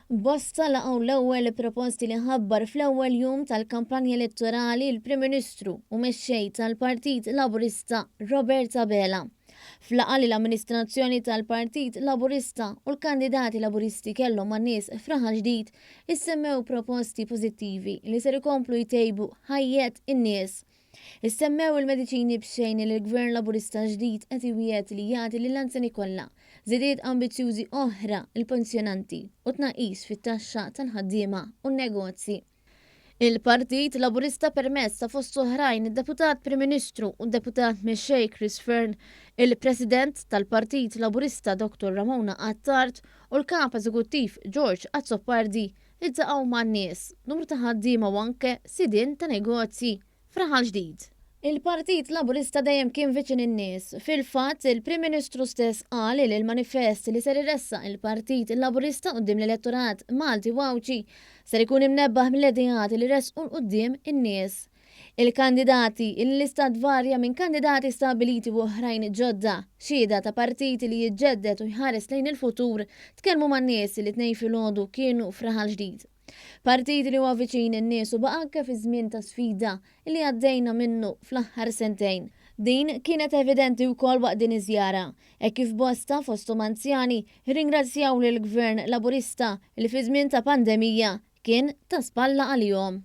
Bosta laqgħu l-ewwel proposti li ħabbar fl-ewwel jum tal-kampanja elettorali l-Prim Ministru u Mexxej tal-Partit Laburista Robert Abela. F'laqgħa li l-amministrazzjoni tal-Partit Laburista u l-kandidati Laburisti kellhom man-nies f'Raħal Ġdid, issemmew proposti pożittivi li ser ikomplu jtejbu ħajjet in-nies. Issemmew il-mediċini b'xejn li l-Gvern Laburista ġdid qed iwiegħed li jagħti lill-anzjani kollha, żidiet ambizzjużi oħra lill-pensjonanti u tnaqqis fit-taxxa tal-ħaddiema u n-negozji. Il-Partit Laburista permezz ta' fost oħrajn id-Deputat Prim Ministru u Deputat Mexxej Chris Fearne, il-President tal-Partit Laburista Dottor Ramona Attard u l-Kap Eżekuttiv George Azzopardi iltaqgħu man-nies, numru ta' ħaddiema u anke sidien ta' negozji f'Raħal Ġdid. Il-Partit Laburista dejjem kien viċin in-nies. Fil-fatt, il-Prim Ministru stess qal li l-manifest li ser iressaq il-Partit Laburista quddiem l-elettorat Malti u Għawdxi ser ikun imnebbaħ mill-ideat li ressqu 'l quddiem in-nies. Il-kandidati, il-lista tvarja minn kandidati stabbiliti u oħrajn ġodda, xhieda ta' partit li jiġġedded u jħares lejn il-futur, tkellmu man-nies li t-Tnejn filgħodu kienu f'Raħal Ġdid. Partit li huwa viċin in-nies u baqa' anke fi żmien ta' sfida li għaddejna minnu fl-aħħar sentejn. Din kienet evidenti wkoll waqt din iż-żjara, hekk kif bosta, fosthom anzjani, rringrazzjaw lill-Gvern Laburista li fi żmien ta' pandemija kien ta' spalla għalihom.